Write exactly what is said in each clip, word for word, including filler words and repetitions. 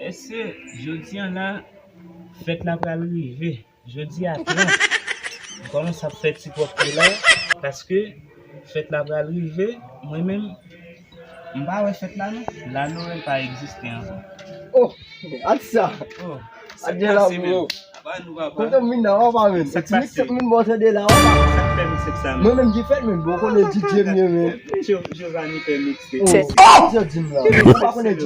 Èske jodi a la, fèt la pral rive? Jodi a trant, m kòmanse ap fè ti pwòpte la, paske fèt la pral rive, mwen menm, m pa wè fèt la non. La Nwèl pa egziste ankò. Oh, at sa. Oh, sa Adye la, pase, bro. Apa nou pa pa. Kontan m vin nan, apa, men. Sa k pase? Ti mixtape moun bò tande la, apa. Sa k fè mixtape sa, men? Mwen menm ki fèt, men, bro, konnen D J m ye, men. Jo-, Giovanni fè mixtape. Oh, sa di m la. Ou pa konnen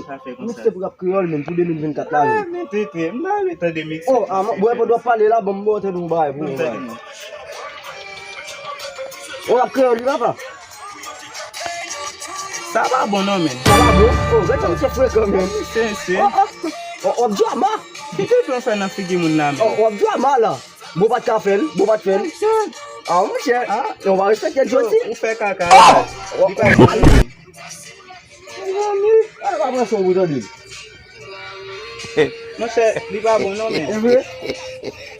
mixtape rap kreyòl, men, pou de mil vennkat la, men. Ah, men tete, m pa vle tande mixtape. Oh, ah, mwen, pou w ap pale la, bon, m ba w tande yon bagay pou ou. Ou rap kreyòl, wi, papa? Sa pa bon, non, men. Sa pa bon? Oh, gade sa misye frekan, men. Se, se. Oh, oh. Oh, oh, drama. Kite pran sa nan figi moun la, men. Oh, oh, drama la. Bon, pa t ka fè l, bon, pa t fè l. Ah, monchè. Ah. Ou pa respekte l, Joti. Ou fè kaka la. Li pa bon, non, men. Mezanmi, al pa pran son pou tande. Monchè, li pa bon non, men. E vre?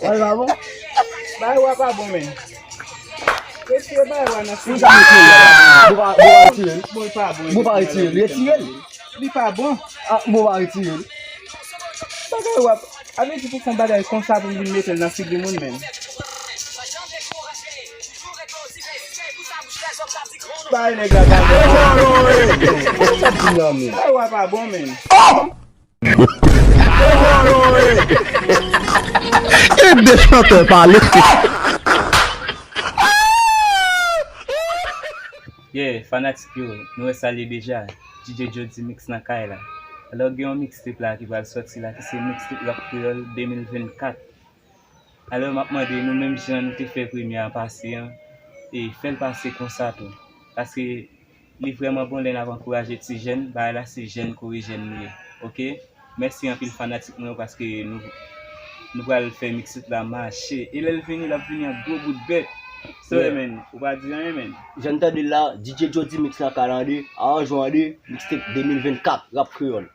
Al pa bon? Bagay wa pa bon, men. Retire bagay wa nan figi. Ou pa retire l la. Ou pa, ou pa retire l. Bon, li pa bon. Ou pa retire l. Retire l. Li pa bon. Ah, ou pa retire l. Bagay wa, a vle di pou fè yon bagay konsa pou m vin mete l nan figi moun, men. Bay nèg la bagay. Sa di la, men. Bagay wa pa bon, men. Ede chantè pale. Yeah, fanatik yo, nou wè sa l ye deja. D J Jody Mix nan kay la. Alò, gen yon mixtape la ki pral sòti la, ki se mixtape rap kreyòl de mil vennkat. Alò, m ap mande nou menm jan nou te fè premye a pase an, e fè l pase konsa tou. Paske li vrèman bon lè n ap ankouraje ti jèn, bagay la se jèn kore jèn li ye. Oke? Mèsi anpil fanatik mwen yo paske nou, nou pral fè mixtape la mache. E lè l vini, l ap vini ak gwo bout bèt. So, yeah, man, ou pa di anyen, man. Jan n tande l la, D J Jody Mix nan kay la an de, aranjman an de, mixtape de mil vennkat, rap kreyòl.